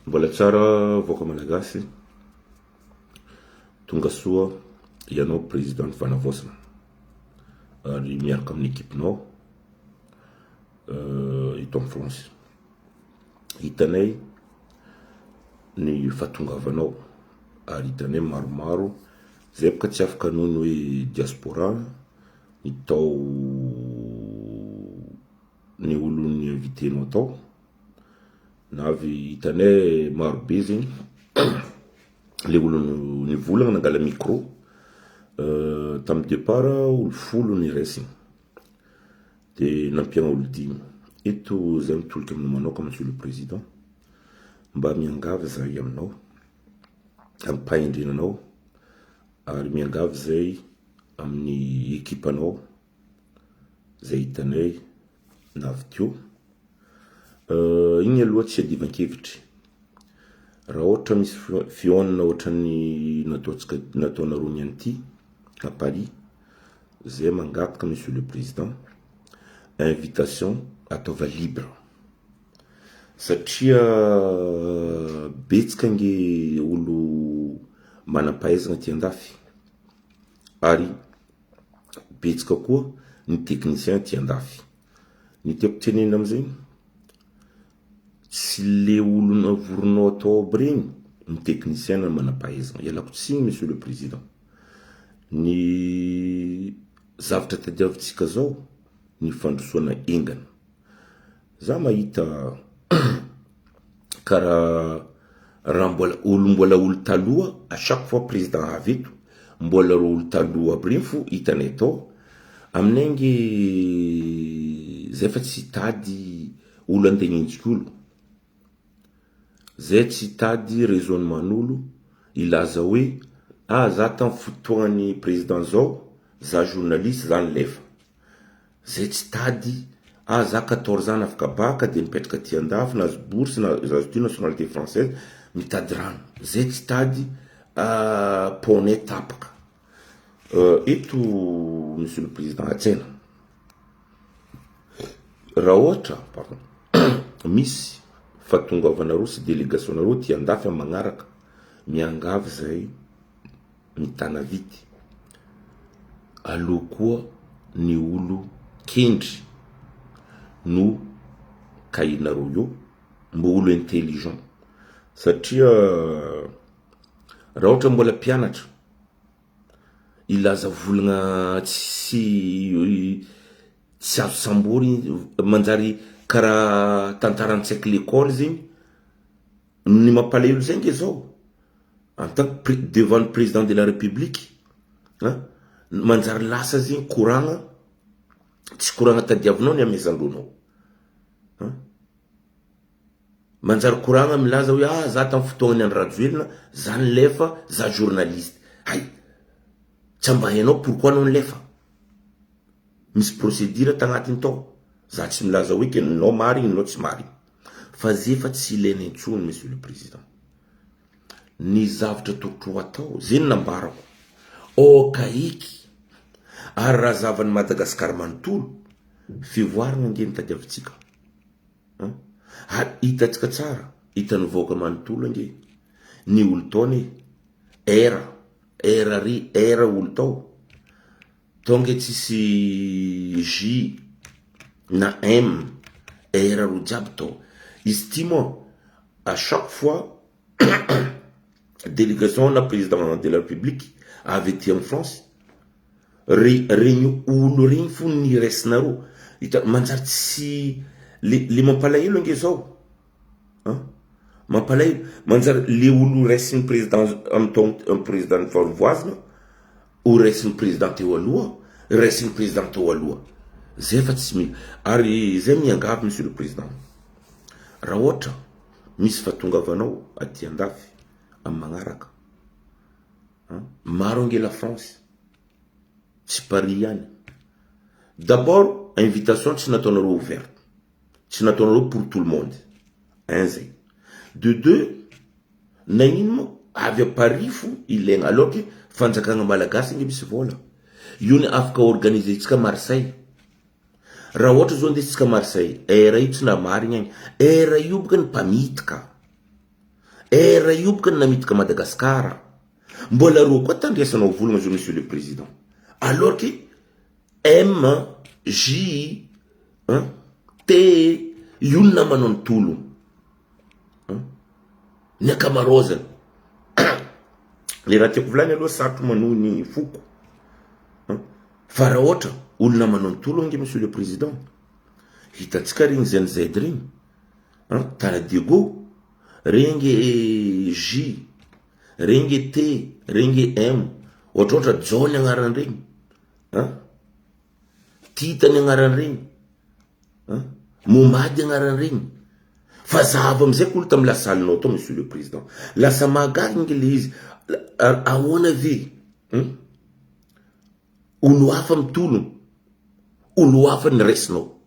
Mbola tsara vahoaka malagasy, tonga soa ianao président ny fanavaozana ary miaraka amin'ny équipe-nao eto amin'ny France. Hitanay ny fahatongavanao ary hitanay maromaro zay boka tsy afaka noho ny hoe diaspora ny tao ny olon'ny invité-nao tao na avy hitanay maro be zegny le olo nivolagna nangala micro tamin'ny départ olo 10 ny raisiny de nampiagna olo dimy. Eto zay mitolika aminao manoka, monsieur le président, mba miangavy zahay aminao ampahendrenanao ary miangavy zay amin'ny ekipanao zay hitanay navy teo igny aloha tsy adivan-kevitry. Raha ohatra misy fihaonana ohatran'ny nataontsika nataonareo niany ty à Paris, zay mangataka, monsieur le président, invitation ataova libre satria betsaka nge olo manam-pahaizana ty andafy ary betsaka koa ny technicien ty andafy. Ny tiako tenenina amizay, tsy le olo navorinao atao aby regny ny technicien na manam-pahaizana. Ialako tsiny, monsieur le président, ny zavatra tadiavintsika zao ny fandrosoana engana. Za mahita karaha raha mbola olo mbola olo taloha, à chaque fois président avy eto mbola ro olo taloha aby regny fo hitanay tao aminay nge zay, fa tsy hitady olo andeha hagnenjiky olo zay, tsy hitady raisonnement-n'olo ilaza hoe ah, za tamin'ny fotoagnany président zao, za journaliste, za nilefa zay, tsy tady ah, za 14 ans nafaka baka de nipetraka aty andafy, nahazo bourse, nahazo ty nationalité française, mitady rano zay, tsy tady poney tapaka eto. Monsieur le président, atsena raha ohatra, pardon, misy fahatongavanareo sy délégation nareo ty andafy amy magnaraka, miangavy zay mitana vity aloha koa ny olo kendry no kahinareo io mbo olo intelligent, satria raha ohatra mbola mpianatra ilaza volagna tsy azo sambory, manjary karaha tantarany tsy haiky l'école zegny. Ny mampalahelo zay nge zao, en tant que devant le président de la République an, manjary lasa zegny koragna tsy koragna tadiavinao ny amezandronao an, manjary koragna milaza hoe ah, za tamin'ny fotoagnany Andry Rajoelina za nilefa, za journaliste, hay tsy mba hainao pourquoi anao nilefa, misy procédure tagnatiny tao. Za tsy milaza hoe ke ninao marigny, ninao tsy marigny, fa zay fa tsy ilaina intsony, monsieur le président. Ny zavatra tokotro ho atao zay ny nambarako okaiky ary raha zavany Madagasikara manontolo fivoarana nge nitadiavitsika ary hitatsika tsara, hitan'ny vahoaka manontolo ange ny olo taony era era ry era olo tao tonga tsisy J na M, R ro jiaby tao izy ty moa. À chaque fois délégation na président de la République avy aty amy France re, regny olo regny fo ny raisinareo ita manjary tsy le mampalahelo ange zao an, mampalahelo manjary le olo raisin'ny président amy tao amy président ny farovoazina ho raisin'ny président teo aloha, raisin'ny président teo aloha zay fa tsy mila. Ary zay miangavy, monsieur le président, raha ohatra misy fahatongavanao aty andafy amy magnaraka, maro ange la France, tsy Paris ihany. D'abord invitation tsy nataonareo ouverte, tsy nataonareo pour tout le monde, un zay, de deux nagnino moa avy a Paris fo ilaigna alors que fanjakagna malagasy nge misy vola io ny afaka organiser-tsika Marseille. Raha ohatra zao andeha tsika Marseille, R io tsy namarigny agny, R io boka ny mpamitika, R io boka ny namitika Madagascar. Mbola roa koa tandresanao volagna zao monsieur le président. Alors que M, J, T io ny namanao ny tologno. Ny ankamaroazany. Le raha tiako volagny aloha sarotro manohy ny foko. Fa raha ohatra olona manao ny tologno ange monsieur le président. Hitantsika regny Gen Z regny. Tana Diego, regny J, regny T, regny M, ohatrohatra John agnarany regny. Tita ny agnarany regny. Momady agnarany regny. Fa zava amizay ko olo tamy lasalinao tao monsieur le président. Lasa mahagaga nge le izy. Ahoana ve? Olo hafa mitologno. Olo hafa ny raisinao.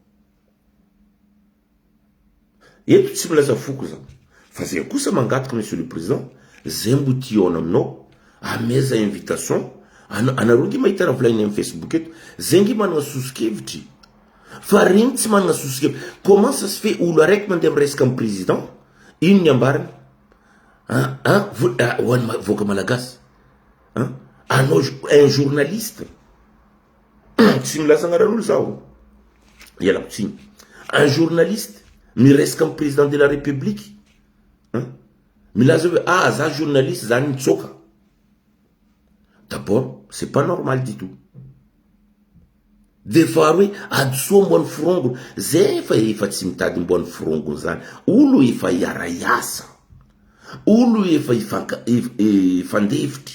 Eto tsy milaza foko za. Fa zay kosa mangataka monsieur le président, zay mbo tiona aminao, ameza invitation, anareo nge mahita raha volagniny amy Facebook eto, zay nge manana sosokevitry. Fa regny tsy manana sosokevitry. Comment ça se fait olo araiky mandeha miresaka amy président, ino ny ambarany? Ho an'ny vahoaka malagasy. Anao un journaliste. Tsy milaza agnaran'olo zaho. Ialako tsiny. Un journaliste miresaka amy président de la république. Milaza hoe ah za journaliste za nitsoka. D'abord, c'est pas normal du tout. De faharoe adosoa mboan'ny forongony zay efa efa tsy mitady mboan'ny forongony zany. Olo efa hiara-hiasa. Olo efa ifandefitry.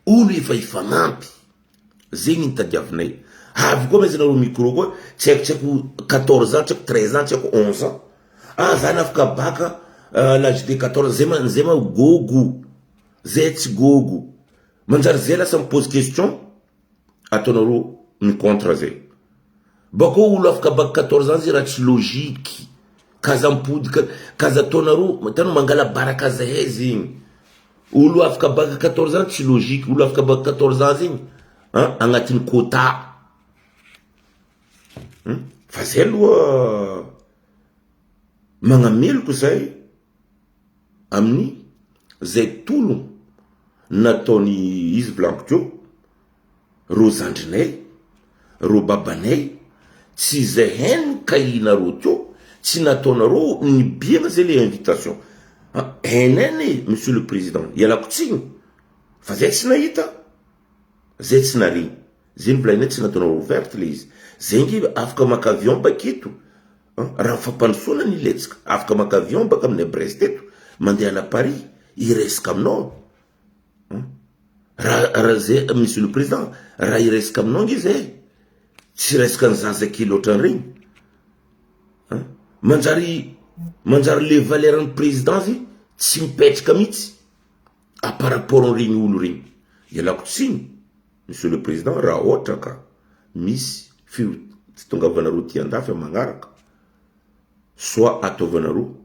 Olo efa ifanampy. Zegny ny tadiavinay. Avy koa maiza nareo micro koa tsy haiko, tsy haiko 14 ans, tsy haiko 13 ans, tsy haiko 11 ans. Ah za nafaka baka l'âge de 14 zay ma zay ma gogo. Zay tsy gogo. Manjary zay lasa mipose question ataonareo mi-contre zay. Bakô olo afaka baka 14 ans zay raha tsy logique. Kaza mipody kaza ataonareo hitanao mangala baraka zahay zegny. Olo afaka baka 14 ans tsy logique. Olo afaka baka 14 ans zegny agnatin'ny quota. Fa zay aloha magnameloko zay amin'ny zay tologno nataony izy volaniko teo, rô zandrinay, rô babanay, tsy zay hainy kahinareo teo, tsy nataonareo nibiagna zay le invitation. Hainay monsieur le président, ialako tsiny, fa zay tsy nahita, zay tsy naregny. Zay ny volaninay tsy nataonareo ouverte le izy. Zay nge afaka maka avion baketo. Raha fampandrosoana ny ilaitsika, afaka maka avion baka aminay Brest eto, mandeha na Paris, hiresaka aminao. Raha zay monsieur le président, raha hiresaka aminao nge zay, tsy resaka ny zazakely ohatran'iregny. Manjary le valeur ny président zay tsy mipetraka mihitsy à par rapport an'iregny olo regny. Ialako tsiny monsieur le président raha ohatra ka misy tsy tongavanareo ty andafy amy magnaraka, soit ataovanareo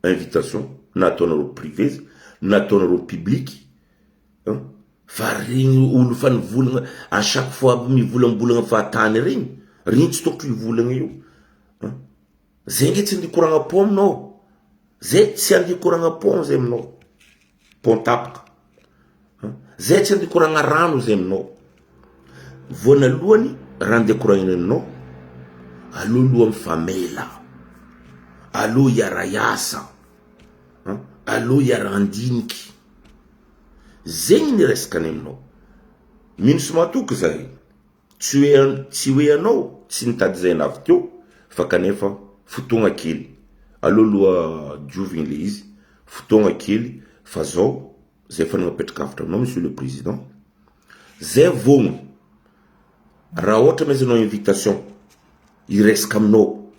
invitation na ataonareo privé na ataonareo public, fa regny olo fa nivolagna à chaque fois mivolambolagna fahatany regny, regny tsy tokotry hivolagna io. Zay nge tsy andeha koragna pont aminao, zay tsy andeha koragna pont zay aminao, pont tapaka. Zay tsy andeha koragna rano zay aminao. Voanalohany raha andeha koragnina aminao, aloha mifamela, aloha hiara-hiasa, aloha hiara-andiniky. Zegny ny resaka any aminao. Mino sy matoky zahay. Tsy hoe anao tsy nitady zay navy teo, fa kanefa fotoagna kely. Aloha diovigny le izy, fotoagna kely fa zao zay efa napetraka hafatra aminao monsieur le président. Zay vogno raha ohatra maizanao invitation hiresaka aminao,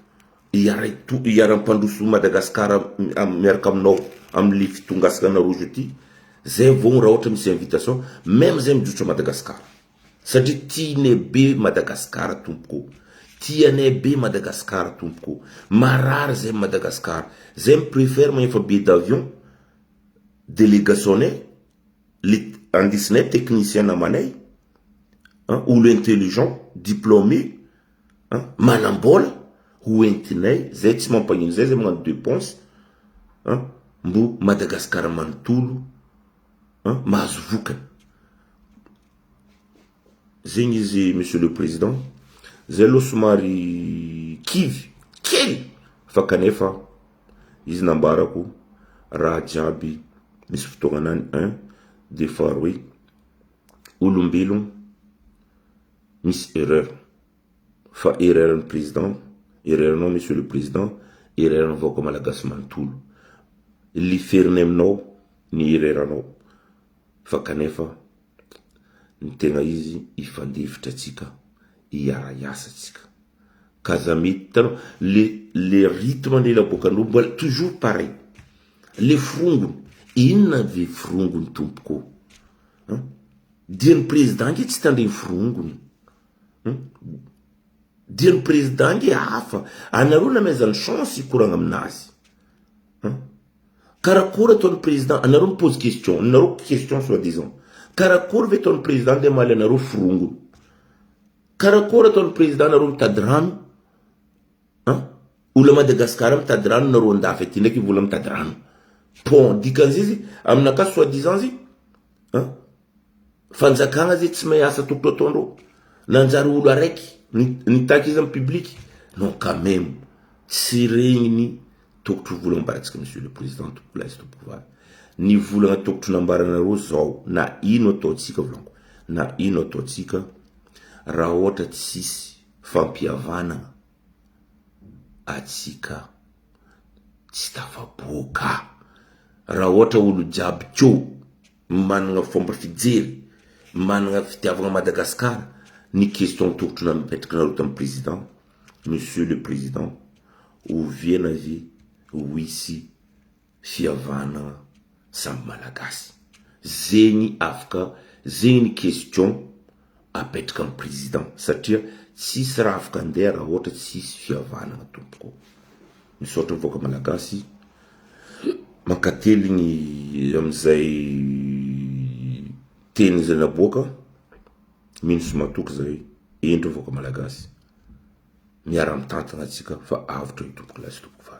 hiara-mpandroso Madagasikara miaraka aminao amle fitongasana anareo zao ty, zay vogno raha ohatra misy invitation, même zay mijotso Madagasikara. Satria tianay be Madagasikara tompoko. Tianay be Madagasikara tompoko. Marary zay Madagasikara. Zay mi-préfère magnefa billet d'avion délégationnay le andesinay technicien namanay, olo intelligent, diplômé. Manam-bola ho entinay, zay tsy mampagnino zay, zay magnano dépense mbo Madagasikara manontolo mahazo vokany. Zegny izy, monsieur le président, zay aloha somary kivy kely, fa kanefa izy nambarako raha jiaby misy fotoagnanany un de faharoe, olombelogno misy erreur, fa erreur ny président, erreur anao, monsieur le président, erreur ny vahoaka malagasy manontolo, liferinay aminao ny erreur anao, fa kanefa ny tegna izy ifandefitra atsika, iara-iasa atsika, ka za mety hitanao le rythme le laboakandreo mbola toujours pareil, le forongony inona ve forongony tompoko? Dia ny président nge tsy tandreny forongony, dia ny président nge hafa anareo namezany chance ikoragna aminazy. Karakory ataon'ny président? Anareo mipose question, anareo question soi disant karakory ve ataon'ny président de maly anareo forongony? Karakory ataon'ny président anareo mitady rano? Olo Madagasikara mitady rano, nareo andafy aty ndraiky vola mitady rano pont, dikan'izay izy aminaka soi disant zy fanjakagna zay tsy mahay asa tokotro ataondreo, nanjary olo araiky nitaky izy amy public. Non, quand même tsy regniny tokotro volagna ambaratsika, monsieur le président. Tompoko lahy sy tompoko vavy, ny volagna tokotro nambaranareo zao, na ino ataotsika, volaniko, na ino ataotsika, raha ohatra tsisy fampihavanana atsika tsy tafaboaka. Raha ohatra olo jiaby keo manana fomba fijery, manana fitiavagna Madagasikara, ny question tokotro napetraky nareo tamin'ny président: monsieur le président, oviana ve hoisy fihavanana samy malagasy? Zegny afaka zegny ny question apetraka amy président, satria tsisy raha afaka andeha raha ohatra tsisy fihavanana. Tompoko, misaotra mivoaka malagasy, mankateligny amizay teny zay naboaka. Mino sy matoky zay endro voaka malagasy miara mitantana atsika fa avotra io, tompoko lahy sy tompoko vavy.